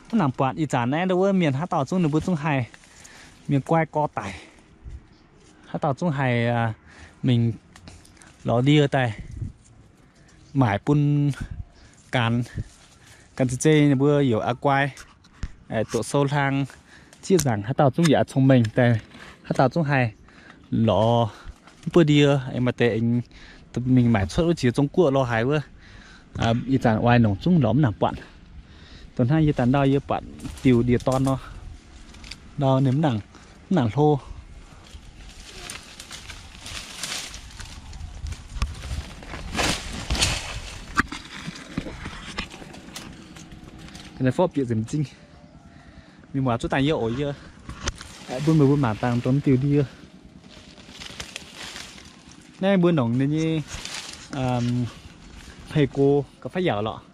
Mv nangc buatc ih zanc naaiv ndau wuov mienh haaix dauh zungv ninh mbuo zungv haih mienh guai gorx daic. Haaix dauh zungv haih mingh lorz ndie daaih maaic bun gaanx, gaanx zeiz zeiz ninh mbuo youc aqv guai, doqc sou hlang zieqv nzaangc. Haaix dauh zungv yaac cong-mengh daaih, haaix dauh zungv haih lorz mv buov ndie, aengx maaih deix aengx mingh maaic cuotv wuov jiex Zong Guoqv lorh haaix wuov. Ih zanc oix longc zungv lorz mv nangc buatc. Dongh hnangv yie daaih ndau yie buatc diuh ndie-dorn nor, ndau ninh mv nangc, mv nangc hlo. Ga'naaiv forv bieqc nzengc m'zing. Mienh muoz, zuov dangh yie oc, yie bun meih mbuo mangc dangh dongh diuh ndie. Naaiv mbuo nongc ninh nyei hmei go ga'faav yaauc lorqc.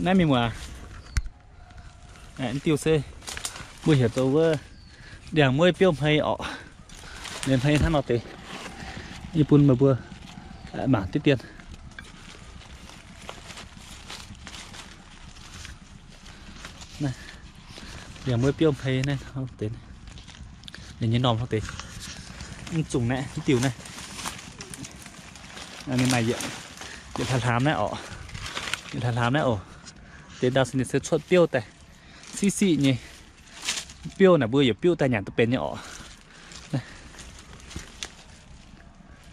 Naaiv mienh muoz, diuh se mbuo heuc zoux wuov ndiangx-mueiv biouv hmei orqc. Ninh hmei hnangv nor deix. Yie bun meih mbuo mangc diqv dien. Ndiangx-mueiv biouv hmei naaiv, ninh nyei normh hnangv deix. Mv zungh naaiv, mv diuh naaiv. Ninh maaih yietc hlaax hlaamx naaiv orqc. Yietc hlaax hlaamx naaiv oc. Deix ndau se ninh se cuotv biouv daaih, siqv siqv nyei. Biouv naaic mbuo yietc biouv daaih nyanc duqv benx nyei orqc.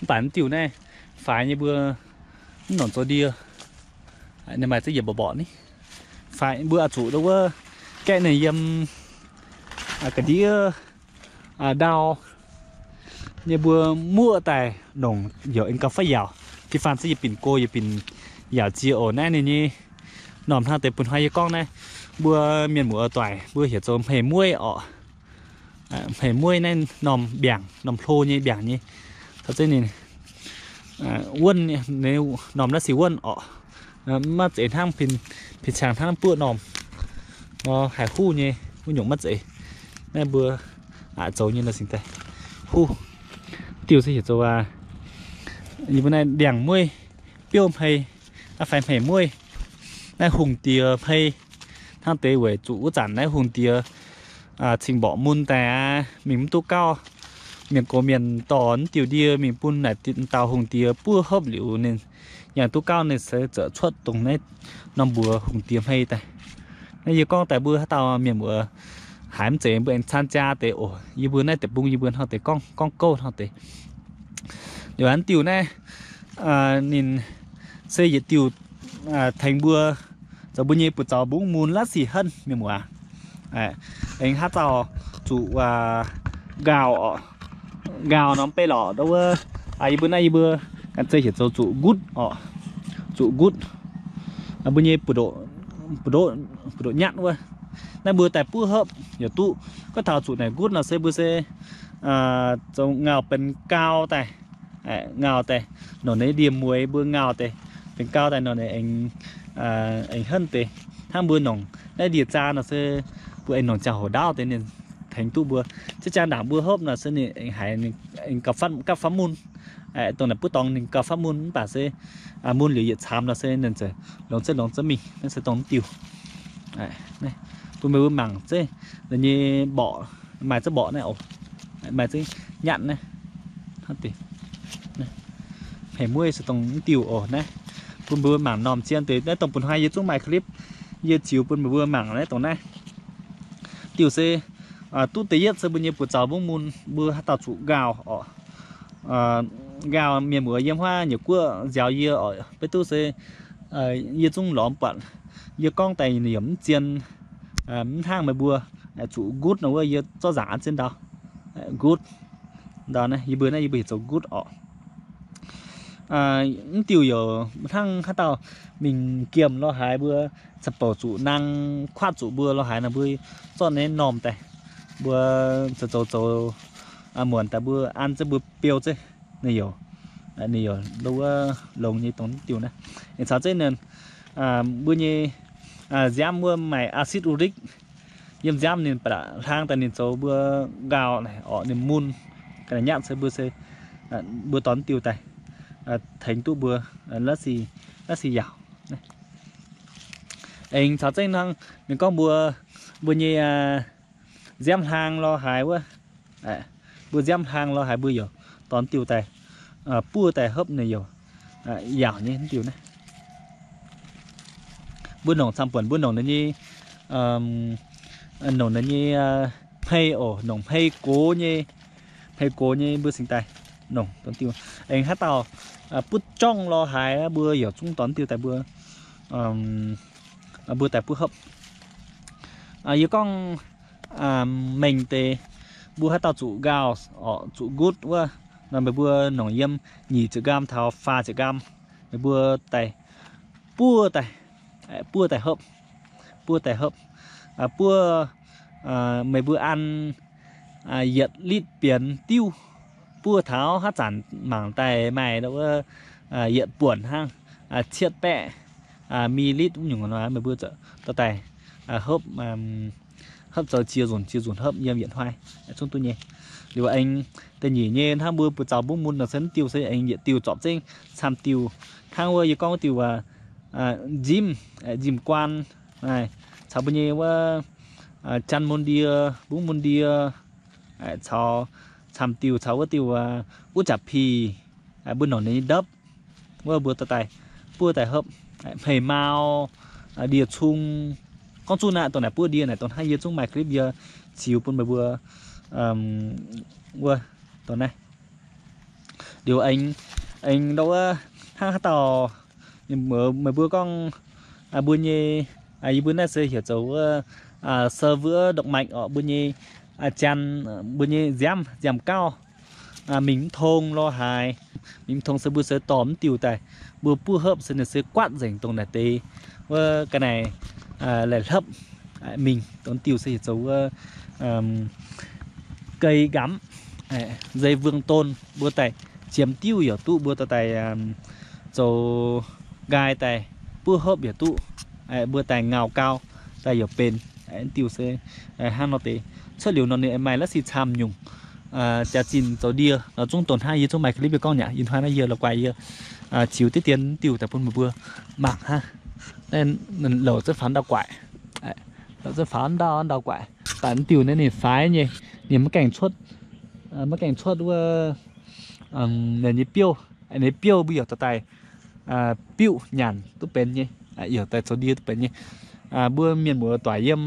Mv baac mv diuh naaiv faix nyei mbuo mv nongc zoux ndie. Ninh maaih ziex yietc mborqc mborqc ni. Faix mbuo oix zuqc ndau wuov gaeqv ninh yiem ga'ndiev ndau nyei mbuo muoqv daaih nongc youc aengx gauh fatv yaauc. Da'faanh se yietc binc go yietc binc yaauc jiex oc. Naaiv ninh nyei normh hnangv deix bun hnoi yie gorngv naaiv, mbuo mienh muoz doic mbuo heuc zoux hmei mueiv orqc. Hmei mueiv naaiv normh mbiaangc, normh hlo nyei mbiaangc nyei. Taux zengv ninh wuonh, ninh normh naaiv sic wuonh orqc. Maiv zeiz hnangv pin, pin cang hnangv buoqv normh. Nor haiz huv nyei, wuov nyungc maiv zeiz. Naaiv mbuo aqc zoux nyei nor cingx daaih huv. Diuh se heuc zoux, yie mbuo naaiv ndiangx-mueiv biouv hmei, naaiv fai hmei mueiv. Naaiv hungh diex hmei hnangv deix weic zuqc wuov zanc naaiv hungh diex cing mborqc mun daaih aqv, mingh mv duqv gauv. Mienh gox mienh dorh mv diuh ndie mingh bun naaic dauh hungh diex buov hopv liuz ninh yangh duqv gauv ninh se zoux cuotv dongh naaiv norm mbuox hungh diex hmei daaih. Naaiv yie gorngv daaih mbuo haaix dauh mienh muoz haiz mv zeiz mbuo aengx caan jaa deix oc. Yie mbuo naaiv deic-bung yie mbuo hnangv deix gorngv, gorngv gouv hnangv deix. Liuz hnangv diuh naaiv, ninh se yietc diuh tengx mbuo zoux mbuo nyei buoz-zaux mbungv mun laav sic henv mienh muoz. Aengx haaix dauh zuqc nqaauh oc, nqaauh norm beiv lorqc ndau wuov, yie mbuo naaiv yie mbuo ganh zeiv heuc zoux zuqc nqutv oc, zuqc nqutv. Mbuo nyei buoz-ndoqv, buoz-ndoqv nyatv wuov, naaiv mbuo daaih buov hopv yaac duqv. Gorngv taux zuqc naaic nqutv nor se mbuo se zoux nqaauh benx gau daaih, nqaauh daaih, nongc naaiv ndie-mueiz mbuo nqaauh daaih, benx gau daaih nor aengx, aengx henv deix. Hnangv mbuo nongc naaiv ndie-zaa nor se mbuo aengx nongc ziangh hoc ndaauv deix ninh tengx duqv mbuo. Ziex jaang ndaangc mbuo hopv nor se ninh aengx haiz ninh aengx gauh fatv, gauh fatv mun. Dongh naaic buov dorngx ninh gauh fatv mun mv baac se mun liuz yietc caamx nor se ninh ziouc longx zeix longx zeix mingh. Naaiv se dongh mv diuh. Bun meih mbuo mangc zeiv, ninh nyei mborqc, maaih ziex mborqc naaiv oc, maaih ziex nyatv naaiv. Hmei mueiv se dongh mv diuh oc naaiv. Bun meih mbuo mangc normh zien deix naaiv, dongh bun hnoi yie zungv maaih clip, yie ziux bun meih mbuo mangc naaiv dongh naaiv. Diuh se duqv da'yietv se mbuo nyei buoz-zaux mbungv mun mbuo haaix dauh zuqc nqaauh oc. Nqaauh mienh muoz yiem huaav nyei guoqv nziaaux yie oc, beiv duqv se yie zungv lorz buatc. Yie gorngv daaih yaac mv zien, mv hnangv meih mbuo zuqc nqutv nor wuov, yie zorqv nzaangc an ziex ndau. Nqutv, ndau naaiv yie mbuo naaiv yie mbuo heuc zoux nqutv oc. Mv diuh youc hnangv haaix dauh mingh giemh lo haaix mbuo caux bouc zuqc naang kuatv zuqc mbuo lo haaix nor mbuo zorqv naaiv normh daaih, mbuo zoux zoux zoux muonc daaih mbuo an zeiv mbuo biou zeiv ninh youc, ninh youc lo wuov longx nyei dongh mv diuh naaiv. Aengx caux zeiv ninh mbuo nyei nziaamv wuov maaih acid uric yiem nziaamv ninh ba'laqc hlang daaih ninh zoux mbuo nqaauh naaic orqc ninh mun ga'naaiv nyatv se mbuo se mbuo dorh mv diuh daaih tengx duqv mbuo la'sic yaauc. Aengx caux zeiv hnangv mienh gorngv mbuo, mbuo nyei nziaamv hlang lo haaix wuov, mbuo nziaamv hlang lo haaix mbuo youc dorh mv diuh daaih buov daaih hopv ninh youc yaauc nyei mv diuh naaiv. Mbuo nongc camv buonc mbuo nongc ninh nyei, nongc ninh nyei hmei oc, nongc hmei gox nyei, hmei gox nyei mbuo cingx daaih nongc dorh mv diuh. Aengx haaix dauh butv jorngv lo haaix mbuo youc zungv dorh mv diuh daaih mbuo, mbuo daaih buov hopv. Yie gorngv mengh deix mbuo haaix dauh zuqc nqaauh orqc zuqc ngutv wuov nor meih mbuo nongc yiem nyic ziepc nqaam taux faah ziepc nqaam meih mbuo daaih buov daaih, buov daaih hopv, buov daaih hopv, buov meih mbuo an yietc litv bienx diuv, buov taux haaix zanc mangc daaih maaih wuov yietc buonc hnangv, cietv baeqv millilitr wuov nyungc nor meih mbuo dorh daaih hopv, hopv zoux ziex nzunc ziex nzunc hopv yiem yietc hnoi zungv duqv nyei. Liuz aengx da'nyeic nyei hnangv mbuo buoz-zaux mbungv mun nor se mv diuh se aengx yietc diuh zorpc zengv camv diuh. Hnangv wuov yie gorngv wuov diuh nzimv, nzimv guaan, caux mbuo nyei wuov janx mun ndie, mbungv mun ndie, caux camv diuh caux wuov diuh wuov jaax pih, mbuo nongc ninh nyei ndopv wuov mbuo dorh daaih buov daaih hopv, hmei mau, ndie cung. Gorngv zungv naaiv dongh naaic buov ndie naaic dongh hnangv yie zungv maaih clip yie ziux bun meih mbuo wuov dongh naaiv. Liuz aengx, aengx ndau wuov hnangv haaix dauh meih mbuo gorngv mbuo nyei, yie mbuo naaiv se heuc zoux wuov sơ vữa động mạch orqc, mbuo nyei janx, mbuo nyei nziaamv nziaamv gauh mingh mv tong lo haaix, mingh mv tong se mbuo se dorh mv diuh daaih, mbuo buov hopv se ninh se guatv nzengc dongh naaic deix wuov ga'naaiv laih hlopv mingh. Dongh diuh se heuc zoux wuov gei nqamv, dây vương tôn, mbuo daaih jiemx diuv yaac duqv, mbuo dorh daaih zoux nqaai daaih buov hopv yaac duqv, mbuo daaih ngaauc gau daaih yaac benx. Diuh se hnangv nor deix. Cuotv liuz nor ninh maaih la'sic camv nyungc jaax-zinh zoux ndie nor zungv dongh hnangv yie zungv maaih clip yie gorngv nyei. Ih hnoi naaiv yie la'guaih yie ziux diqv dien diuh daaih bun meih mbuo mangc hnangv. Louc zunv faaux ndau guaaic, louc zunv faaux ndau ndau guaaic. Daaih diuh naaiv ninh faix nyei, ninh maiv gaengh cuotv, maiv gaengh cuotv wuov ninh nyei biouv. Ninh biouv mbuo yaac dorh daaih biuv nyanc duqv benx nyei, yaac daaih zoux ndie duqv benx nyei. Mbuo mienh muoz doic yiem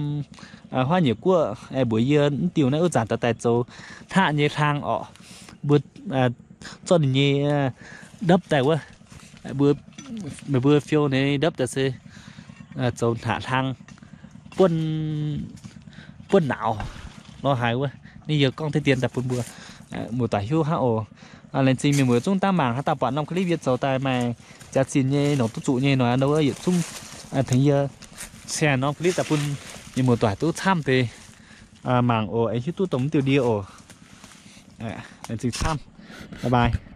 huaav nyeic guoqv mbuox yie mv diuh naaiv wuov zanc dorh daaih zoux hnaqv nyei hlang orqc. Mbuo zorqv ninh nyei ndopv daaih wuov, meih mbuo fiou ninh ndopv daaih se zoux hnaqv hlang buonv, buonv nauz lo haaix wuov. Ninh yie gorngv diqv dien daaih bun mbuo muoz-doic hiuv hnangv oc. Laengz zingh mienh muoz zungv daaih mangc haaix dauh buatc norm clip yie zoux daaih maaih jaax-zinh nyei, nongc duqv zuqc nyei nor, nor yie zungv tengx yie share norm clip daaih bun mienh muoz-doic duqv camv deix mangc oc, aengx hiuv duqv dongh mv diuh ndie oc. Laengz zingh camv. Bye bye.